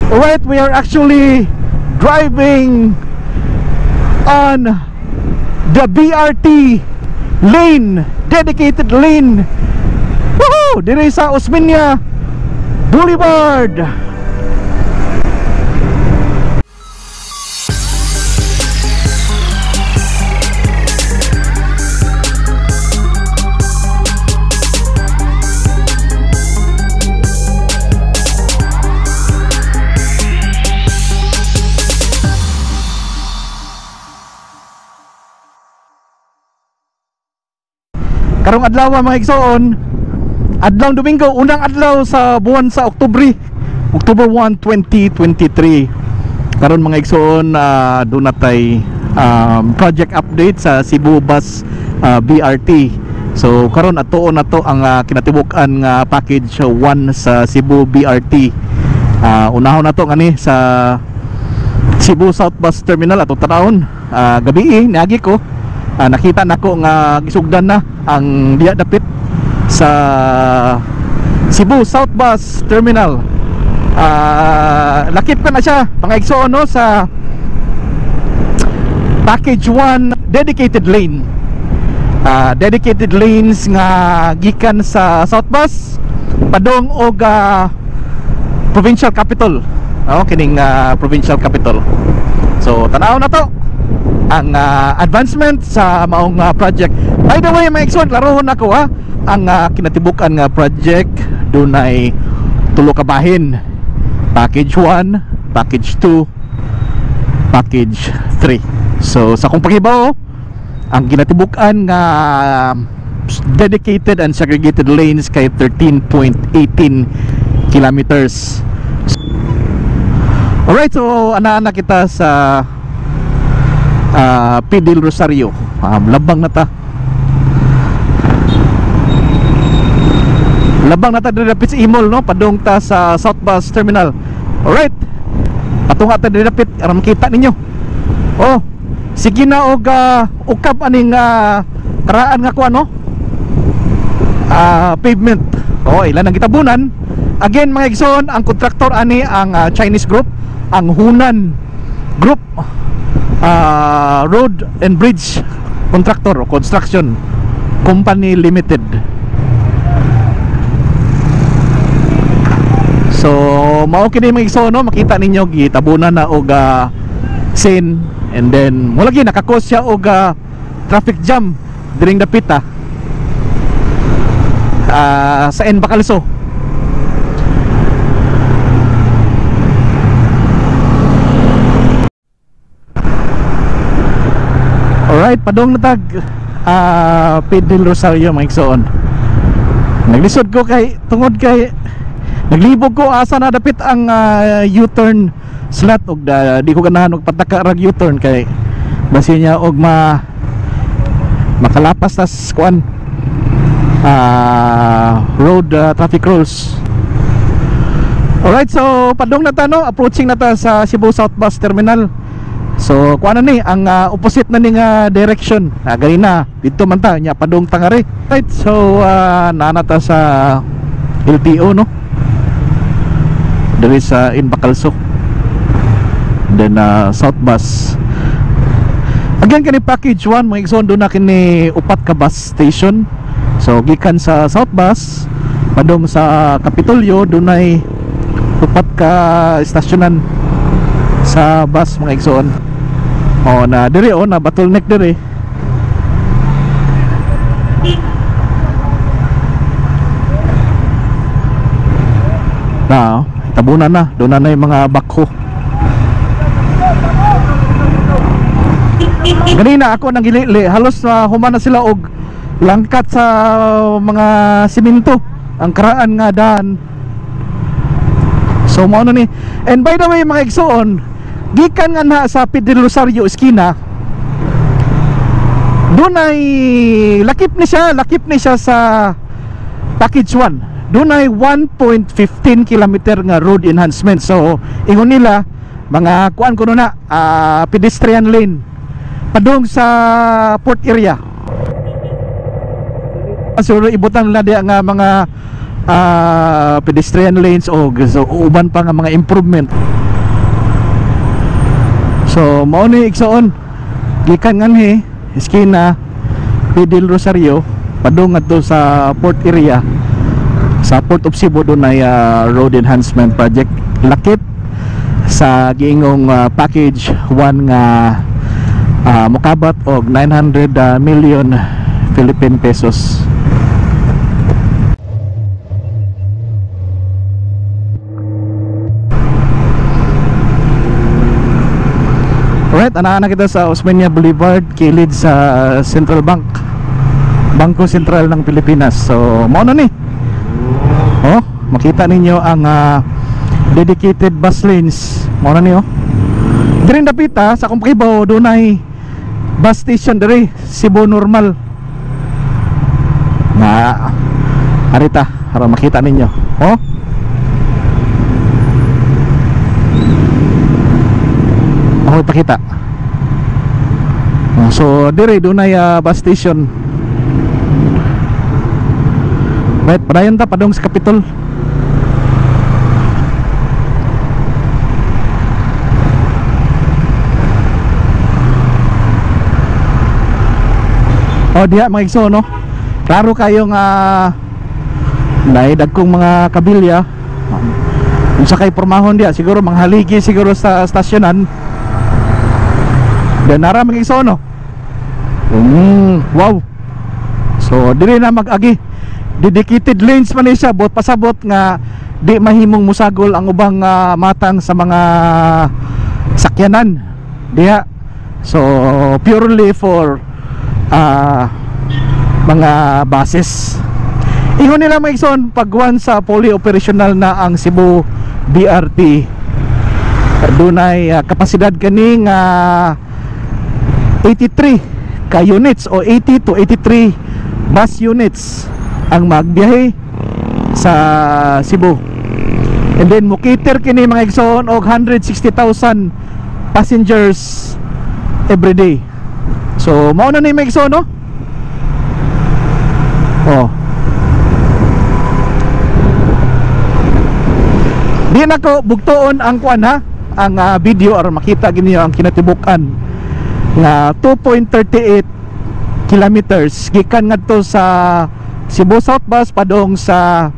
Alright, we are actually driving on the BRT lane, dedicated lane. Woohoo! Dire sa Osmeña Boulevard. Karong adlaw mga igsoon, adlaw Domingo, unang adlaw sa buwan sa Oktubre, October 1, 2023. Karon mga igsoon, doon natay project update sa Cebu Bus BRT. So karon atuon na to ang kinatibuk-an nga package 1 sa Cebu BRT. Unahon na to ngani sa Cebu South Bus Terminal atong tanawon. Gabi niagi ko. Nakita nako nga gisugdan na ang diya dapit sa Cebu South Bus Terminal. Lakip ko na siya mga igsoon, no, sa package 1 dedicated lane. Dedicated lanes nga gikan sa South Bus padung og provincial capital. Kining provincial capital. So tan-aw na to ang advancement sa maong project. By the way mga igsoon, klarohon ako ha, ang kinatibuk-an nga project dunay tulo ka bahin: package 1, package 2, package 3. So sa akong paghibaw, ang kinatibuk-an nga dedicated and segregated lanes kay 13.18 kilometers. Alright, so ana-ana kita sa P. Del Rosario. Labang na ta. Labang na ta diri dapit sa Imol, no, padung ta sa South Bus Terminal. Alright. Patunga ta diri dapit aron makita ninyo. Oh, sige na og ukab aning karaan nga kuan, no? Pavement. Oh, ilan ang gitabunan. Again mga igsoon, ang kontraktor ani ang Chinese group, ang Hunan Group. Road and Bridge Contractor o Construction Company Limited. So mao kini mga igsoon, no, makita ninyo gitabunan na og scene, and then mo lagi nakakos siya og traffic jam diring dapita sa N. Bacalso. Alright, padung na tag P. Del Rosario mga igsoon. Naglisod ko kay tungod kay naglibog ko asa na dapit ang U-turn slot og di ko ganahan og pataka rag U-turn kay basi niya og makalapas tas kuan road traffic rules. Alright, so padung na ta, no, approaching na ta sa Cebu South Bus Terminal. So kuan na ni ang opposite na ni nga direction. Ganina didto man ta nya padung tangari. Right, so naa ta sa LTO, no, diri sa in Bacalso. Then South Bus. Again kani package 1 mga igsoon, doon na kini upat ka bus station. So gikan sa South Bus padung sa Kapitolyo, dunay upat ka istasyonan sa bus mga igsoon. O na diri, o na bottleneck diri. Na tabunan na, doon na yung mga bakho. Ganina ako nang gilili, halos human na sila og langkat sa mga simento ang karaan nga daan. So mao na ni. And by the way mga igsoon, gikan nga na sa P. Del Rosario eskina, dunay lakip ni siya sa package 1. Dunay 1.15 kilometer nga road enhancement. So ingon nila mga kuan kuno na pedestrian lane padung sa port area. Siguro ibutang nila diya nga mga pedestrian lanes o so, uban pa nga mga improvement. So mao ni, igsoon, gikan nganhi eskina P. del Rosario padung ngadto sa port area, sa Port of Cebu, dunay road enhancement project lakip sa giingong package 1 nga mokabat og 900 million Philippine pesos. Alright, anaa na kita sa Osmeña Boulevard, kilid sa Central Bank, Bangko Sentral ng Pilipinas. So, mao na ni. Oh, makita ninyo ang dedicated bus lanes. Mao na ni, oh. Diri dapita sa akong pakibaw, dunay bus station diri, Cebu Normal. Na arita para makita ninyo. Oh. Ako ipakita. Oh, so dire dunay bus station. Right, padayon ta padung sa Capitol. Oh, diha mga igsoon, no. Klaro kayo nga naay dagkong mga kabilya. Unsa kay pormahon diha, siguro mga haligi siguro sa stasyonan. Dan nara mga igsoon, no. Wow. So diri na mag-agi. Dedicated lanes man ni siya, bot pasabot nga di mahimong musagol ang ubang matang sa mga sakyanan diha. So purely for mga buses. Ingon nila mga igsoon, pag sa fully operational na ang Cebu BRT, dunay kapasidad kani nga 83 ka units o 80 to 83 bus units ang magbiyahe sa Cebu. And then mo-cater kini mga igsoon og 160,000 passengers every day. So mao na ni mga igsoon, no? Oh. Di na ko bugtuon ang kuan ha, ang video aron makita gyud ang kinatibuk-an nga 2.38 kilometers gikan ngadto sa Cebu South Bus padung sa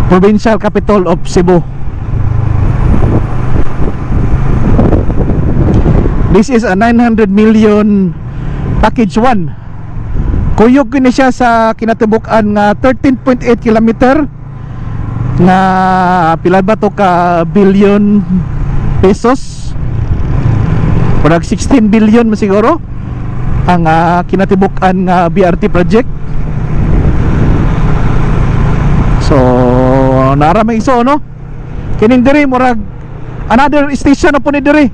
Provincial Capital of Cebu. This is a 900 million package 1. Kuyog kini siya sa kinatibuk-an nga 13.8 kilometer nga pila ba to ka billion pesos? Murag 16 billion man siguro ang kinatibuk-an nga BRT project. So nara may iso, no? Kining diri murag another station na po ni diri.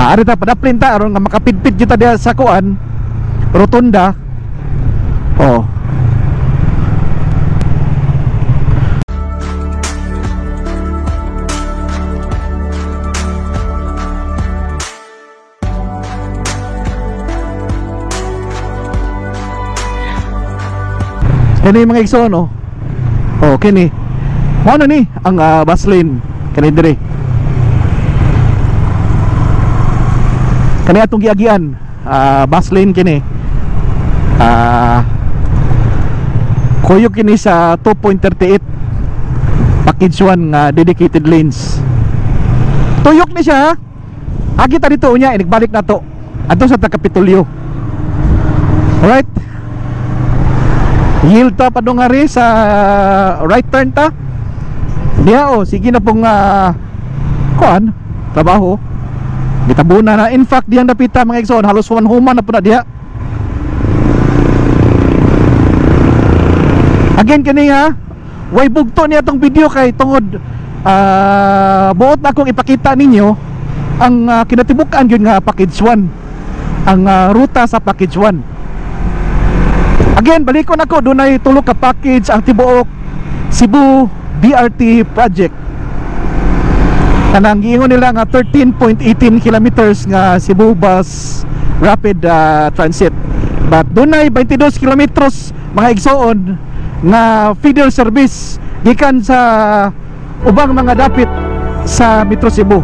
Ari ta padaplin ta aron nga makapidpid kita diha sa kuan rotunda. Oh. Kini mga igsoon, no? Oh, kini. Mao na ni ang bus lane kani diri. Kani atong giagian, bus lane kini. Kuyog kini sa 2.38 package 1 nga dedicated lanes. Tuyok ni siya, ha? Agi ta dito unya, inigbalik na to adto sa Kapitolyo. Alright. Yield ta padung ari sa right turn ta. Diha oh, sige na pong kuan, trabaho. Gitabuna na. In fact, diyang dapita mga igsoon, halos one human na po na diha. Again kini ha, way bugto niya tong video kay tungod buot na akong ipakita ninyo ang kinatibuk-an gyud nga package 1, ang ruta sa package 1. Again, balikon ako, dunay tulo ka package ang tibuok Cebu BRT project. Kanang giingon nila nga 13.18 kilometers nga Cebu Bus Rapid Transit. But dunay 22 kilometros mga igsoon nga feeder service gikan sa ubang mga dapit sa Metro Cebu.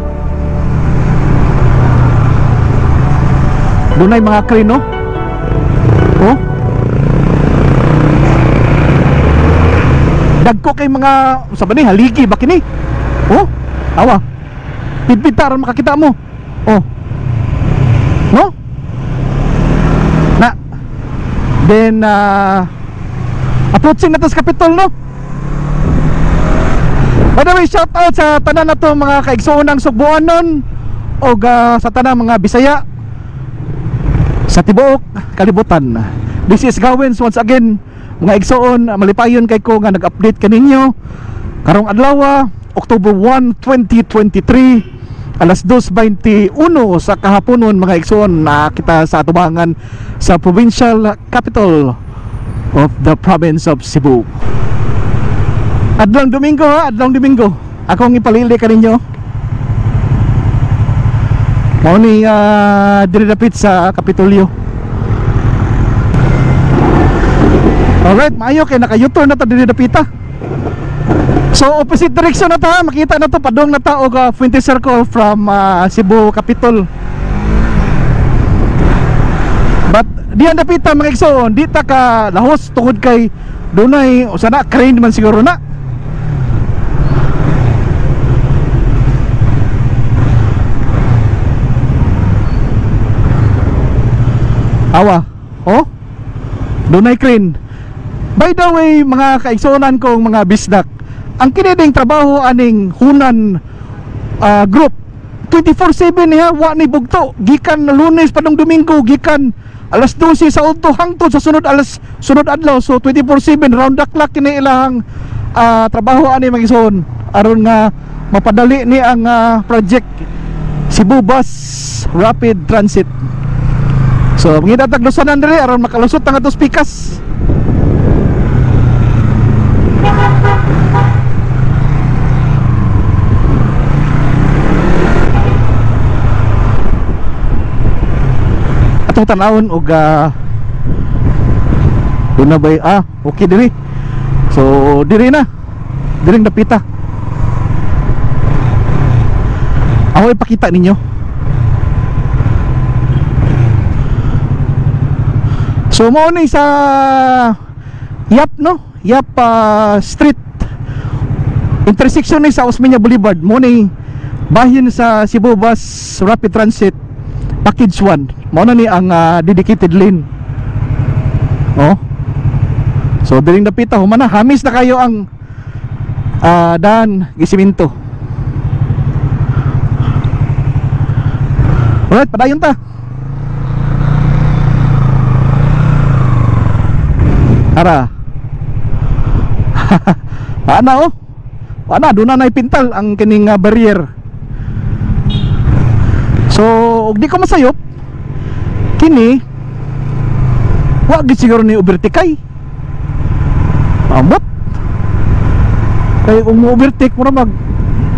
Dunay mga crane, no? Oh. Dagko kay mga sa ba ni haligi ba kini? Oh, awa. Pidpid aron makakita mo. Oh. No? Na. Then approaching na to sa Capitol, no? By the way, shout out sa tanan na to mga kaigsuonang Sugbuanon og sa tanang mga Bisaya sa tibuok kalibutan. This is Gawens once again, mga igsoon, malipayon kay ko nga nag-update kaninyo karong adlaw, October 1, 2023, alas 2:21 sa kahaponon mga igsoon, na kita sa atubangan sa provincial capital of the province of Cebu. Adlong Domingo ha, adlong Domingo. Akong ipalili kaninyo. Mao ni diri dapit sa Kapitolyo. Alright, maayo kay naka-U-turn na ta diri dapita. So opposite direction na ta, makita na to padung na ta og Fuente Circle from Cebu Capitol. But diyan dapita mga igsoon, di ta ka lahos tungod kay dunay usa na crane man siguro na. Awa, oh, dunay crane. By the way, mga kaigsuonan kong mga bisdak, ang kiniding trabaho aning Hunan group 24/7 niya, wa ni bugto. Gikan na Lunes padung Domingo, gikan alas 12 sa udto hangtod sa sunod alas sunod adlaw. So 24/7 round the clock kini ilahang trabaho ani mga igsoon, aron nga mapadali ni ang project Cebu Bus Rapid Transit. So mangita tag lusanan diri aron makalusot ang atos pikas. Atong tan-awon og doon na ba okay diri. So diri na, diring dapita. Ako ipakita ninyo. So mao ni sa Yap, no? Yap Street. Intersection ni sa Osmeña Boulevard. Mao ni bahin sa Cebu Bus Rapid Transit Package 1. Mao na ni ang dedicated lane. Oh. So diring dapita human na, hamis na kayo ang daan gisiminto. Alright, padayon ta. Ara. Ana oh. Ana doon na naipintal ang kining barrier. So og di ko masayop kini wa gid siguro ni overtake. Amot. Kay kung mo overtake mura mag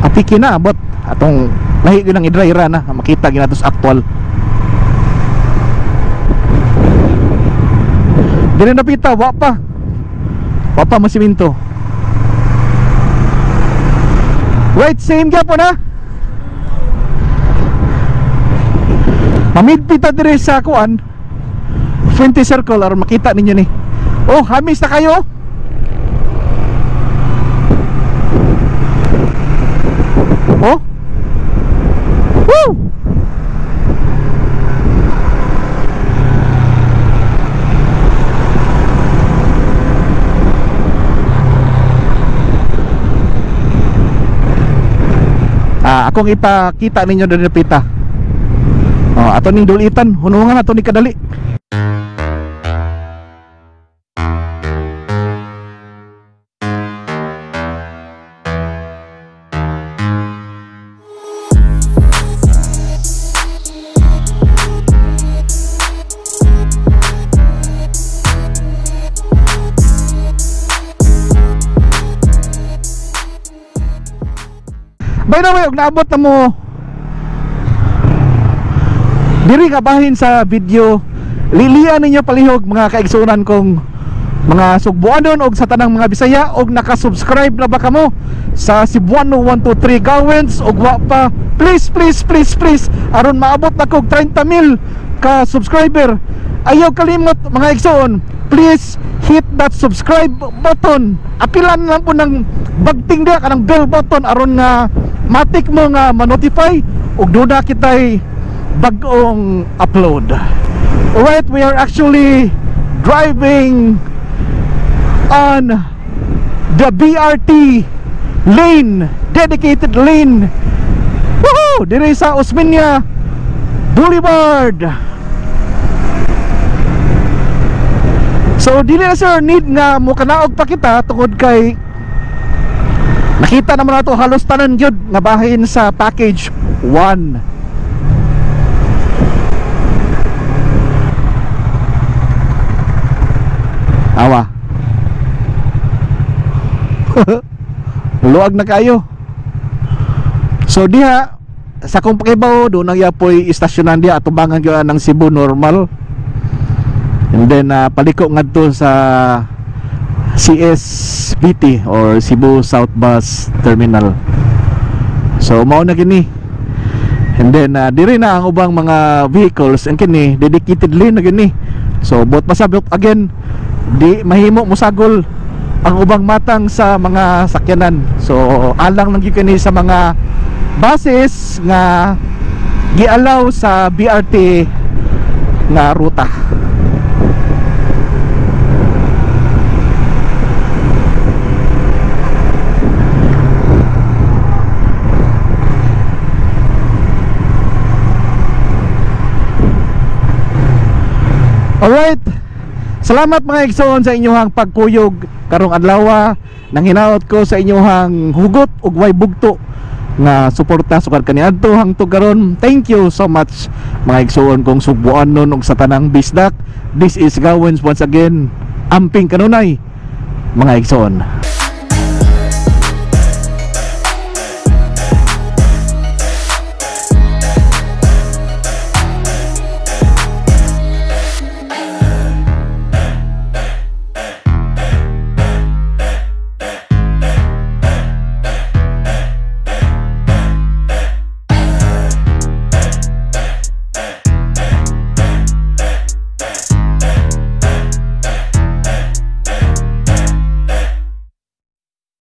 apiki na, but atong lahi gyud ang i-dry na makita gyud nato sa actual. Dili na pita, wa pa. Wa pa masiminto. Right, same gyapon ha. Mamidpita dire sa kuan Fuente Circle aron makita ninyo ni. Oh, hamis na kayo. Oh. Woo! Akong ipakita ninyo diri pita. Oh, ato ning dulitan, hunungan ato ni kadali. By the way, og naabot na mo diri ka bahin sa video, Lilian ninyo palihog, mga kaigsunan kong mga Sugbuanon og sa tanang mga Bisaya, og naka-subscribe na ba kamo sa Cebuano 123 Gawens og wa pa, please please please please, aron maabot na kog 30 mil ka subscriber. Ayaw kalimot, mga igsoon, please hit that subscribe button. Apilan lang po ng bagting dia kanang bell button aron nga matik mo nga ma-notify og duna kitay bag-ong upload. Alright, we are actually driving on the BRT lane, dedicated lane. Woohoo! Dire sa Osmeña Boulevard. So dili na sir need nga mokanaog pa kita tungod kay nakita naman nato halos tanan gyud nga bahin sa package 1. Awa. Luag na kayo. So diha sa akong pakibaw doon ang yapoy istasyonan diha atubangan gyud ng Cebu Normal. And then paliko ngadto sa CSBT or Cebu South Bus Terminal. So mao na kini. And then diri na ang ubang mga vehicles ang kini dedicated lane na kini. So buot pasabot again, di mahimo mosagol ang ubang matang sa mga sakyanan. So alang lang gyud kini sa mga buses nga gialaw sa BRT nga ruta. Alright. Salamat mga igsoon sa inyong pagkuyog karong adlaw. Nang hinaot ko sa inyong hugot ug way bugto nga suporta sukad kaniadto hangtod karon. Thank you so much mga igsoon kong Sugbuanon ug sa tanang bisdak. This is Gawens once again. Amping kanunay mga igsoon.